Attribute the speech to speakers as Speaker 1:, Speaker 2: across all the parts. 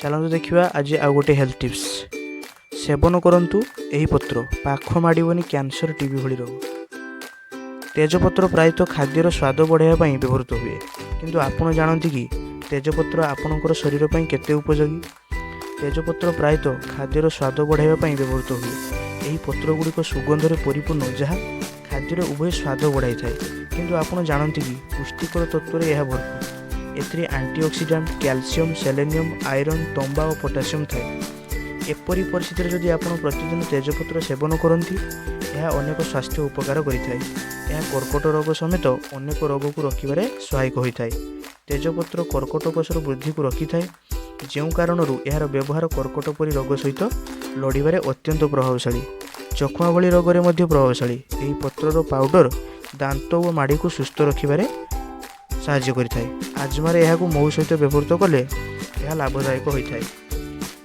Speaker 1: ଚାଲନ୍ତୁ ଦେଖିବା ଆଜି ଆଉ ଗୋଟେ ହେଲ୍ଥ ଟିପ୍ସ। ସେବନ କରନ୍ତୁ ଏହି ପତ୍ର, ପାଖ ମାଡ଼ିବନି କ୍ୟାନ୍ସର, ଟିବି ଭଳି ରୋଗ। ତେଜପତ୍ର ପ୍ରାୟତଃ ଖାଦ୍ୟର ସ୍ୱାଦ ବଢ଼ାଇବା ପାଇଁ ବ୍ୟବହୃତ ହୁଏ। କିନ୍ତୁ ଆପଣ ଜାଣନ୍ତି କି ତେଜପତ୍ର ଆପଣଙ୍କର ଶରୀର ପାଇଁ କେତେ ଉପଯୋଗୀ? ତେଜପତ୍ର ପ୍ରାୟତଃ ଖାଦ୍ୟର ସ୍ୱାଦ ବଢ଼ାଇବା ପାଇଁ ବ୍ୟବହୃତ ହୁଏ। ଏହି ପତ୍ରଗୁଡ଼ିକ ସୁଗନ୍ଧରେ ପରିପୂର୍ଣ୍ଣ, ଯାହା ଖାଦ୍ୟର ଉଭୟ ସ୍ୱାଦ ବଢ଼ାଇଥାଏ। କିନ୍ତୁ ଆପଣ ଜାଣନ୍ତି କି ପୁଷ୍ଟିକର ତତ୍ତ୍ୱରେ ଏହା ଭରପୁର? ଏଥିରେ ଆଣ୍ଟିଅକ୍ସିଡାଣ୍ଟ, କ୍ୟାଲସିୟମ୍, ସେଲେନିୟମ୍, ଆଇରନ୍, ତମ୍ବା ଓ ପୋଟାସିୟମ୍ ଥାଏ। ଏପରି ପରିସ୍ଥିତିରେ ଯଦି ଆପଣ ପ୍ରତିଦିନ ତେଜପତ୍ର ସେବନ କରନ୍ତି, ଏହା ଅନେକ ସ୍ୱାସ୍ଥ୍ୟ ଉପକାର କରିଥାଏ। ଏହା କର୍କଟ ରୋଗ ସମେତ ଅନେକ ରୋଗକୁ ରୋକିବାରେ ସହାୟକ ହୋଇଥାଏ। ତେଜପତ୍ର କର୍କଟ କୋଷର ବୃଦ୍ଧିକୁ ରୋକିଥାଏ, ଯେଉଁ କାରଣରୁ ଏହାର ବ୍ୟବହାର କର୍କଟ ପରି ରୋଗ ସହିତ ଲଢ଼ିବାରେ ଅତ୍ୟନ୍ତ ପ୍ରଭାବଶାଳୀ। ଯକ୍ଷ୍ମା ଭଳି ରୋଗରେ ମଧ୍ୟ ପ୍ରଭାବଶାଳୀ। ଏହି ପତ୍ରର ପାଉଡର ଦାନ୍ତ ଓ ମାଢ଼ିକୁ ସୁସ୍ଥ ରଖିବାରେ ସାହାଯ୍ୟ କରିଥାଏ। ଆଜମାରେ ଏହାକୁ ମହୁ ସହିତ ବ୍ୟବହୃତ କଲେ ଏହା ଲାଭଦାୟକ ହୋଇଥାଏ।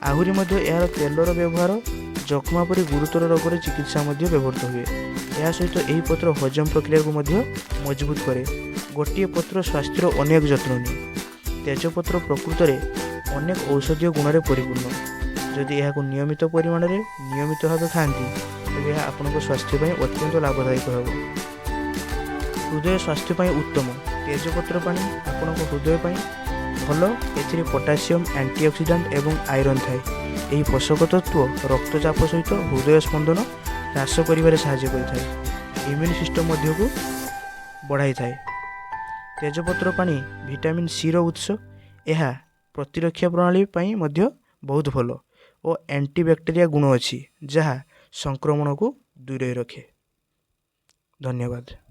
Speaker 1: ଆହୁରି ମଧ୍ୟ ଏହାର ତେଲର ବ୍ୟବହାର ଯକ୍ଷ୍ମା ପରି ଗୁରୁତର ରୋଗର ଚିକିତ୍ସା ମଧ୍ୟ ବ୍ୟବହୃତ ହୁଏ। ଏହା ସହିତ ଏହି ପତ୍ର ହଜମ ପ୍ରକ୍ରିୟାକୁ ମଧ୍ୟ ମଜବୁତ କରେ। ଗୋଟିଏ ପତ୍ର ସ୍ୱାସ୍ଥ୍ୟର ଅନେକ ଯତ୍ନ ନିଏ। ତେଜପତ୍ର ପ୍ରକୃତରେ ଅନେକ ଔଷଧୀୟ ଗୁଣରେ ପରିପୂର୍ଣ୍ଣ। ଯଦି ଏହାକୁ ନିୟମିତ ପରିମାଣରେ ନିୟମିତ ଭାବେ ଖାଆନ୍ତି, ତେବେ ଏହା ଆପଣଙ୍କ ସ୍ୱାସ୍ଥ୍ୟ ପାଇଁ ଅତ୍ୟନ୍ତ ଲାଭଦାୟକ ହେବ। ହୃଦୟ ସ୍ୱାସ୍ଥ୍ୟ ପାଇଁ ଉତ୍ତମ। ତେଜପତ୍ର ପାଣି ଆପଣଙ୍କ ହୃଦୟ ପାଇଁ ଭଲ। ଏଥିରେ ପୋଟାସିୟମ୍, ଆଣ୍ଟିଅକ୍ସିଡାଣ୍ଟ ଏବଂ ଆଇରନ୍ ଥାଏ। ଏହି ପୋଷକ ତତ୍ତ୍ୱ ରକ୍ତଚାପ ସହିତ ହୃଦୟ ସ୍ପନ୍ଦନ ହ୍ରାସ କରିବାରେ ସାହାଯ୍ୟ କରିଥାଏ, ଇମ୍ୟୁନ୍ ସିଷ୍ଟମ୍ ମଧ୍ୟକୁ ବଢ଼ାଇଥାଏ। ତେଜପତ୍ର ପାଣି ଭିଟାମିନ୍ ସିର ଉତ୍ସ। ଏହା ପ୍ରତିରକ୍ଷା ପ୍ରଣାଳୀ ପାଇଁ ମଧ୍ୟ ବହୁତ ଭଲ ଓ ଆଣ୍ଟିବ୍ୟାକ୍ଟେରିଆ ଗୁଣ ଅଛି, ଯାହା ସଂକ୍ରମଣକୁ ଦୂରେଇ ରଖେ। ଧନ୍ୟବାଦ।